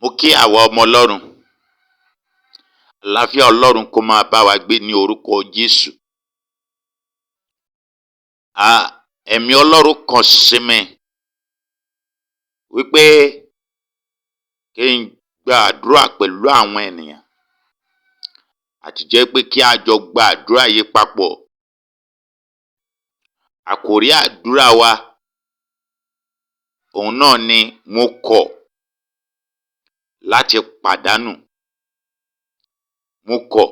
Mo kí àwa ọmọ Ọlọ́run. Àlàáfíà Ọlọ́run kó máa bá wa gbé ní orúkọ Jésù. Ẹ̀mí Ọlọ́run kàn sí mi wípé kí n gba àdúrà pẹ̀lú àwọn ènìyàn àti jẹ́ pé kí a jọ gba àdúrà yìí papọ̀. Àkòrí àdúrà wa òun náà ni mo kọ̀ láti pàdánù. Mo kọ̀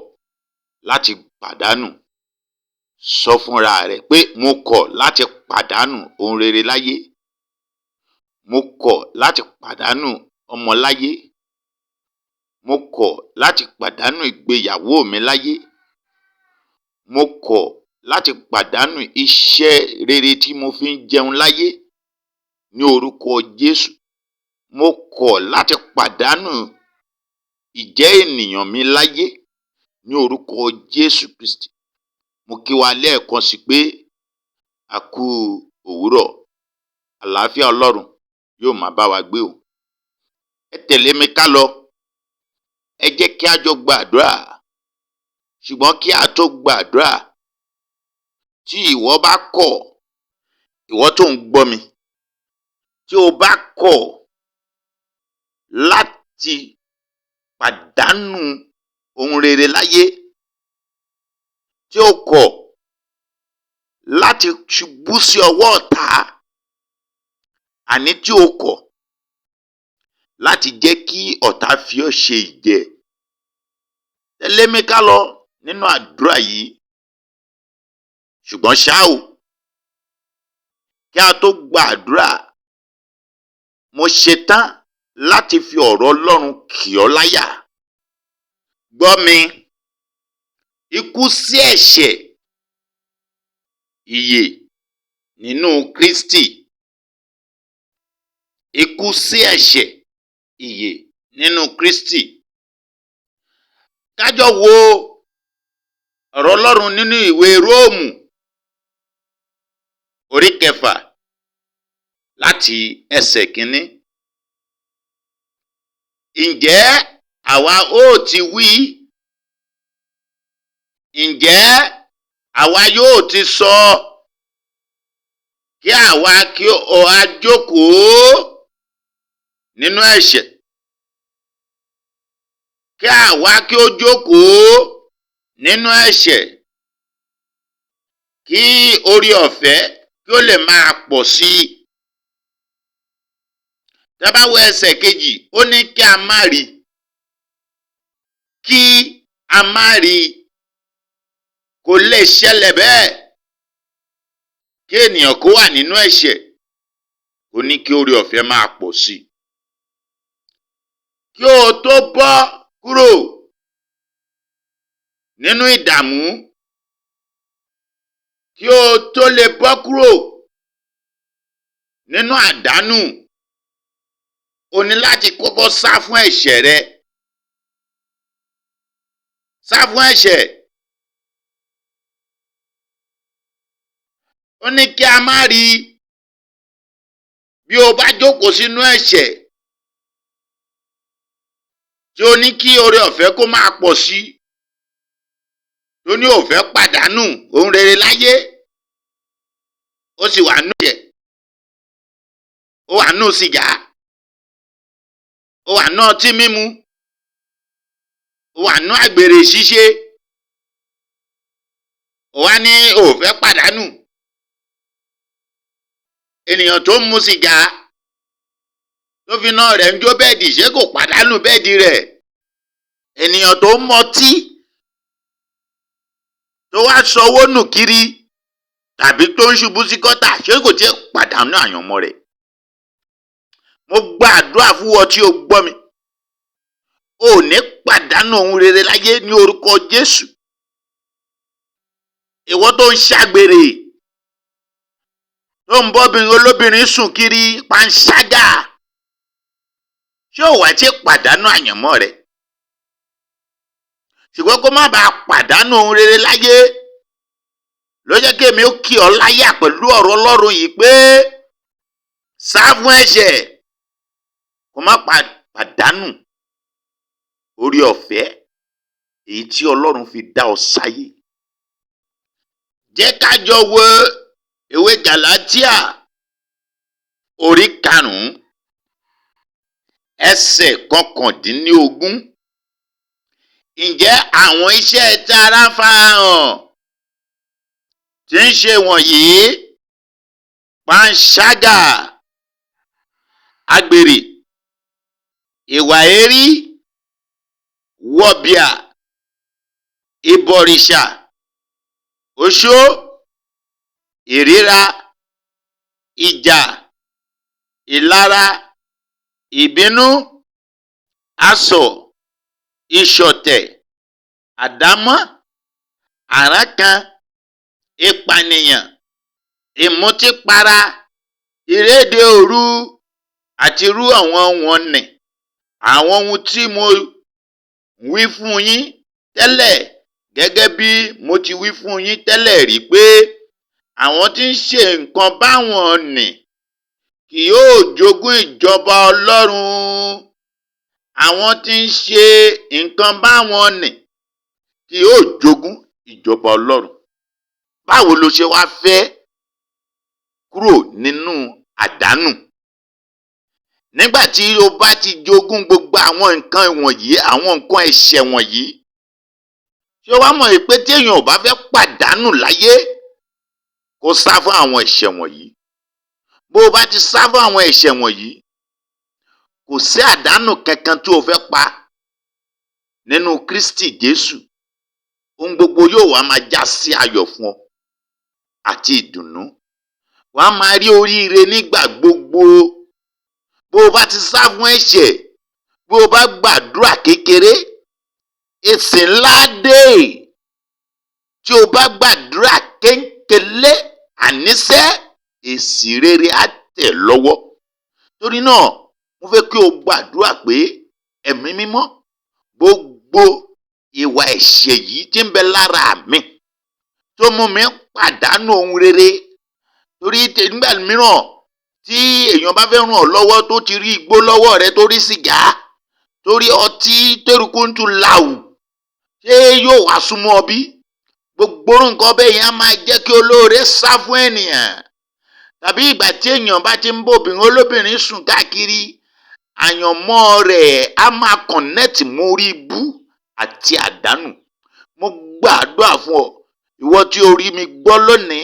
láti pàdánù. Sọ fúnra rẹ pé mo kọ̀ láti pàdánù ohun rere láyé. Mo kọ̀ láti pàdánù ọmọ láyé. Mo kọ̀ láti pàdánù ìgbéyàwó mi láyé. Mo kọ̀ láti pàdánù iṣẹ́ rere tí mo fi ń jẹun láyé ní orúkọ Jésù. Mo kọ̀ láti pàdánù ìjẹ́ ènìyàn mi láyé ní orúkọ Jésù Kristi. Mo kí wa lẹ́ẹ̀kan sí pé a kú òwúrọ̀. Àlàáfíà Ọlọ́run yóò máa bá wa gbé o. Ẹ tẹ̀lé mi ká lọ. Ẹ jẹ́ kí a jọ gbàdúrà. Ṣùgbọ́n kí a tó gbàdúrà, tí ìwọ bá kọ̀, ìwọ tó ń gbọ́ mi, tí o bá kọ̀ láti pàdánù ohun rere láyé, tí o kọ̀ láti ṣubú sí ọwọ́ ọ̀tá, àní tí o kọ̀ láti jẹ́ kí ọ̀tá fi ọ́ ṣe ìjẹ. Tẹ̀lé mi ká lọ nínú àdúrà yìí. Ṣùgbọ́n ṣá o, kí a tó gba àdúrà, mo ṣetán láti fi ọ̀rọ̀ Ọlọ́run kì ọ́ láyà. Gbọ́ mi, ikú sí ẹ̀ṣẹ̀, ìyè nínú Kristi. Ikú sí ẹ̀ṣẹ̀, ìyè nínú Kristi. Ká jọ wo ọ̀rọ̀ Ọlọ́run nínú ìwé Róòmù orí kẹfà láti ẹsẹ̀ kínní. Ǹjẹ́ àwa ó ti wí? Ǹjẹ́ àwa yóò ti sọ kí àwa kí ó ha jókòó nínú ẹ̀ṣẹ̀? Kí àwa kí ó jókòó nínú ẹ̀ṣẹ̀ kí oore ọ̀fẹ́ kí ó lè máa pọ̀ sí i. Tá bá wo ẹsẹ̀ kejì, ó ní kí a má rí, kí a má rí. Kò lè ṣẹlẹ̀ bẹ́ẹ̀ kí ènìyàn kó wà nínú ẹ̀ṣẹ̀, ó ní kí oore ọ̀fẹ́ máa pọ̀ sí i. Kí o tó bọ́ kúrò nínú ìdààmú, kí o tó lè bọ́ kúrò nínú àdánù, o ní láti kọ́kọ́ sá fún ẹ̀ṣẹ̀ rẹ. Sá fún ẹ̀ṣẹ̀. Ó ní kí a má rí bí o bá jókòó sínú ẹ̀ṣẹ̀ tí o ní kí oore ọ̀fẹ́ kó máa pọ̀ sí i, tó ní ò fẹ́ pàdánù ohun rere láyé, ó sì wà nínú ẹ̀ṣẹ̀, ó wà nínú sìgá, ó wà nínú ọtí mímu, ó wà nínú àgbèrè ṣíṣe, ó wá ní ò fẹ́ pàdánù. Ènìyàn tó ń mu sìgá tó fi iná rẹ̀ ń jó bẹ́ẹ̀dì, ṣé kò pàdánù bẹ́ẹ̀dì rẹ̀? Ènìyàn tó ń mọtí tó wá sọwọ́ nù kiri tàbí tó ń ṣubú sí gọ́tà, ṣé kò tiẹ̀ pàdánù àyànmọ́ rẹ̀? Mo gba àdúrà fún ọ tí o gbọ́ mi. O ò ní pàdánù ohun rere láyé ní orúkọ Jésù. Ìwọ tó ń ṣàgbèrè, tó ń bọ́bìnrin olóbìnrin sùn kiri panṣágà, ṣé ò wá tí pàdánù àyànmọ́ rẹ? Ṣùgbọ́n kó má bàa pàdánù ohun rere láyé ló jẹ́ kí èmi ó kì ọ́ láyà pẹ̀lú ọ̀rọ̀ Ọlọ́run yìí pé sá fún ẹ̀ṣẹ̀, kó má pàdánù orí ọ̀fẹ́ èyí tí Ọlọ́run fi dá ọ sáyé. Jẹ́ ká jọ wo ìwé Gàlátíà orí 5 ẹsẹ̀ 19. Ǹjẹ́ àwọn iṣẹ́ tara farahàn tí ń ṣe wọ̀nyí: panṣágà, àgbèrè, ìwà èérí, wọ̀bìà, ìbọ̀rìṣà, oṣó, ìríra, ìjà, ìlara, ìbínú, asọ̀, ìṣọ̀tẹ̀, àdámọ́, àrankàn, ìpànìyàn, ìmutípara, ìréde òru àti irú àwọn wọ̀nnì. Àwọn ohun tí mo wí fún yín tẹ́lẹ̀, gẹ́gẹ́ bí mo ti wí fún yín tẹ́lẹ̀ rí pé àwọn tí ń ṣe nǹkan báwọn nì kì yóò jogún ìjọba Ọlọ́run. Àwọn tí ń ṣe nǹkan báwọn nì kì yóò jogún ìjọba Ọlọ́run. Báwo lo ṣe wá fẹ́ kúrò nínú àdánù? Nígbà tí o bá ti jogún gbogbo àwọn nǹkan wọ̀nyí, àwọn nǹkan ẹ̀ṣẹ̀ wọ̀nyí, ṣé o wá mọ̀ pé tí èèyàn ò bá fẹ́ pàdánù láyé, kó sá fún àwọn ẹ̀ṣẹ̀ wọ̀nyí? Bó o bá ti sá fún àwọn ẹ̀ṣẹ̀ wọ̀nyí, kò sí àdánù kankan tí o fẹ́ pa nínú Kristi Jésù. Ohun gbogbo yóò wá máa já sí ayọ̀ fún ọ àti ìdùnnú. Wàá máa rí oríire nígbà gbogbo. Bó o bá ti sá fún ẹ̀ṣẹ̀, bó o bá gbàdúrà kékeré, èsì ńlá dé. Tí o bá gbàdúrà kéńkélé, àníṣẹ́, èsì rere á tẹ̀ lọ́wọ́. Torí náà, mo fẹ́ kí o gbàdúrà pé ẹ̀mí mímọ́, gbogbo ìwà ẹ̀ṣẹ̀ yìí tí ń bẹ lára mi tó mú mi pàdánù ohun rere. Torí nígbà mìíràn tí èèyàn bá fẹ́ ràn ọ́ lọ́wọ́ tó ti rí igbó lọ́wọ́ rẹ, tó rí sìgá, tó rí ọtí tẹ́rùkú ń tu làwù, ṣé yóò wá súnmọ́ ọ bí? Gbogbo nǹkan bẹ́ẹ̀ yẹn á máa jẹ́ kí olóore sá fún ènìyàn. Tàbí ìgbà tí èèyàn bá ti ń bóbìnrin olóbìnrin sùn káàkiri, àyànmọ́ rẹ̀ á máa kọ̀nẹ́ẹ̀tì mọ́ orí ibú àti àdánù. Mo gbàdúrà fún ọ, ìwọ tí o rí mi gbọ́ lónìí,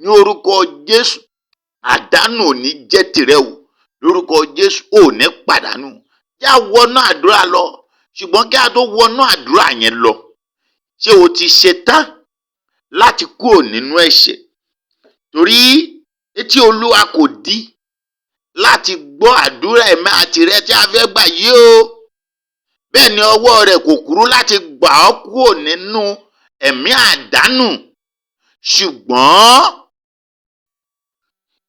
ní orúkọ Jésù, àdánù ò ní jẹ́ tìrẹ o. Lórúkọ Jésù, ò ní pàdánù. Yá wọnú àdúrà lọ, ṣùgbọ́n kí a tó wọnú àdúrà yẹn lọ, ṣé o ti ṣe tán láti kúrò nínú ẹ̀ṣẹ̀? Torí etí Olúwa kò dí láti gbọ́ àdúrà ẹ̀mí àti rẹ tí a fẹ́ gbà yìí o. Bẹ́ẹ̀ ni ọwọ́ rẹ̀ kò kúrú láti gbà ọ́ kúrò nínú ẹ̀mí àdánù. Ṣùgbọ́n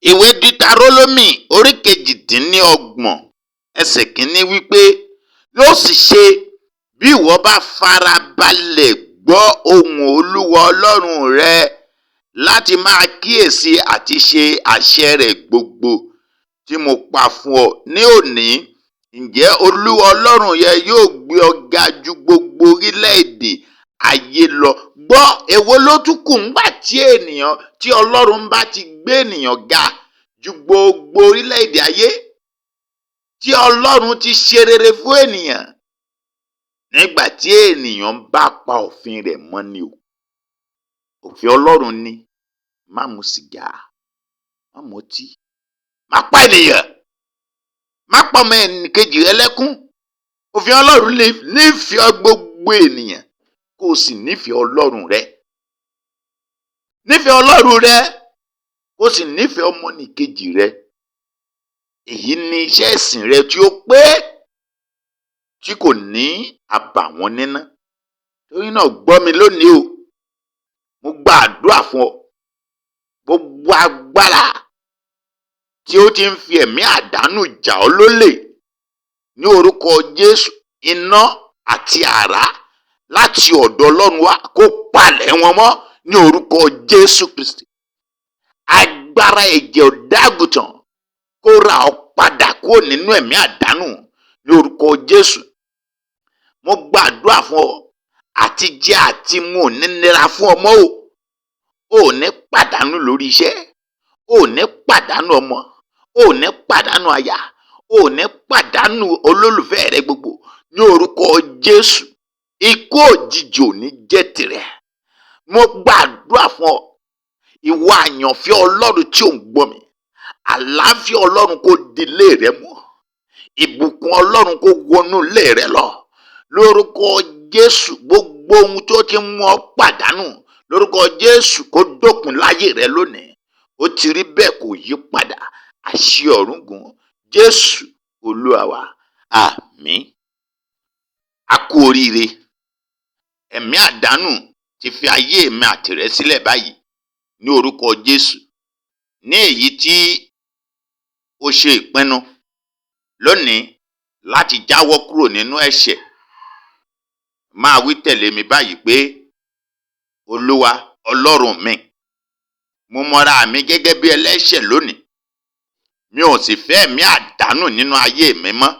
ìwé Deuteronomy orí 28 ẹsẹ̀ 1 wípé, yóò sì ṣe bí ìwọ bá farabalẹ̀ gbọ́ ohùn Olúwa Ọlọ́run rẹ láti máa kíyèsí àti ṣe àṣẹ rẹ̀ gbogbo tí mo pa fún ọ ní òní, ǹjẹ́ Olúwa Ọlọ́run yẹn yóò gbé ọ ga ju gbogbo orílẹ̀-èdè ayé lọ. Gbọ́, èwo ló tún kù ńgbà tí ènìyàn tí Ọlọ́run bá ti gbé ènìyàn ga ju gbogbo orílẹ̀-èdè ayé, tí Ọlọ́run ti ṣe rere fún ènìyàn? Nígbà tí ènìyàn bá pa òfin rẹ̀ mọ́ ni o. Òfin Ọlọ́run ni má mu sìgá, má mutí, má pa ènìyàn, má pa ọmọ ẹnìkejì rẹ lẹ́kún. Òfin Ọlọ́run lè nífẹ̀ẹ́ gbogbo ènìyàn, kó o sì nífẹ̀ẹ́ Ọlọ́run rẹ. Nífẹ̀ẹ́ Ọlọ́run rẹ, kó o sì nífẹ̀ẹ́ ọmọnìkejì rẹ. Èyí ni iṣẹ́ ìsìn rẹ tí ó pé, tí kò ní àbàwọ́n nínú. Torí náà gbọ́ mi lónìí o, mo gba àdúrà fún ọ. Gbogbo agbára tí ó ti ń fi ẹ̀mí àdánù jà ọ́ lólè, ní orúkọ Jésù, iná àti àrá láti ọ̀dọ̀ Ọlọ́run wá kó palẹ̀ wọn mọ́ ní orúkọ Jésù Kristi. Agbára ẹ̀jẹ̀ ọ̀dọ́-àgùntàn kó ra ọ padà kúrò nínú ẹ̀mí àdánù Ní orúkọ Jésù, mo gbàdúrà fún ọ, àti jẹ àti mu ò ní nira fún ọmọ o. Ò ní pàdánù lórí iṣẹ́, ò ní pàdánù ọmọ, ò ní pàdánù aya, ò ní pàdánù olólùfẹ́ rẹ gbogbo. Ní orúkọ Jésù, ikú òjijì ò ní jẹ́ tirẹ̀. Mo gbàdúrà fún ọ, ìwọ àyànfẹ́ Ọlọ́run tí ò ń gbọ́ mi, àlàáfíà Ọlọ́run kó di ilé rẹ mú, ìbùkún Ọlọ́run kó wọnú ilé rẹ lọ. Lórúkọ Jésù, gbogbo ohun tó ti mú ọ pàdánù, lórúkọ Jésù, kó dópin láyé rẹ lónìí. Ó ti rí bẹ́ẹ̀, kò yí padà, àṣẹ ọ̀run gùn. Jésù Olúwa wa, àmín. A kú oríire. Ẹ̀mí àdánù ti fi ayé mi àtìrẹ sílẹ̀ báyìí ní orúkọ Jésù. Ní èyí tí o ṣe ìpinnu lónìí láti jáwọ́ kúrò nínú ẹ̀ṣẹ̀, máa wí tẹ̀lé mi báyìí pé, "Olúwa Ọlọ́run mi, mo mọra mi gẹ́gẹ́ bí ẹlẹ́ṣẹ̀ lónìí. Mi ò sì fẹ́ ẹ̀mí àdánù nínú ayé mi mọ́.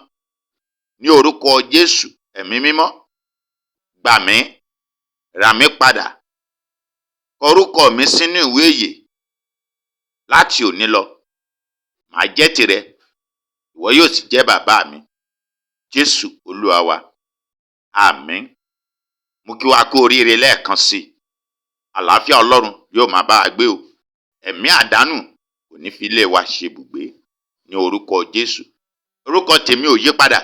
Ní orúkọ Jésù, Ẹ̀mí Mímọ́, gbà mí, rà mí padà, kọ orúkọ mi sínú ìwé ìyè. Láti òní lọ, màá jẹ́ tìrẹ, ìwọ yóò sì jẹ́ bàbá mi." Jésù Olúwa wa, àmín. Mo kí wa kú oríire lẹ́ẹ̀kan sí i. Àlàáfíà Ọlọ́run yóò máa bá a gbé o. Ẹ̀mí àdánù kò ní fi ilé wa ṣe ibùgbé ní orúkọ Jésù. Orúkọ tèmi ò yí padà,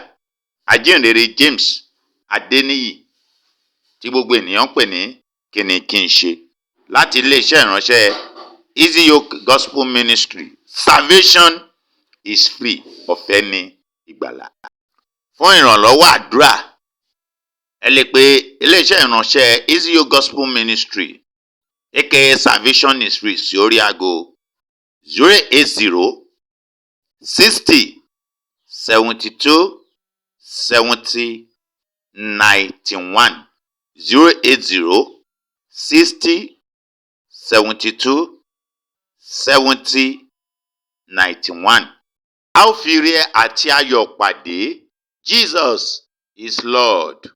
Ajínrere James Adéníyì, tí gbogbo ènìyàn ń pè ní Kíni Kí n Ṣe, láti iléeṣẹ́ ìránṣẹ́ Easy Yoke Gospel Ministry. Salvation is free, ọ̀fẹ́ ní ìgbàlà. Fún ìrànlọ́wọ́ àdúrà, ẹ lè pe iléeṣẹ́ ìránṣẹ́ Easy Yoke Gospel Ministry, aka Salvation is Free, sí orí aago 080 60 72 70 91, 080 60 72 70 91. A ó fi ire àti ayọ̀ pàdé. Jesus is Lord.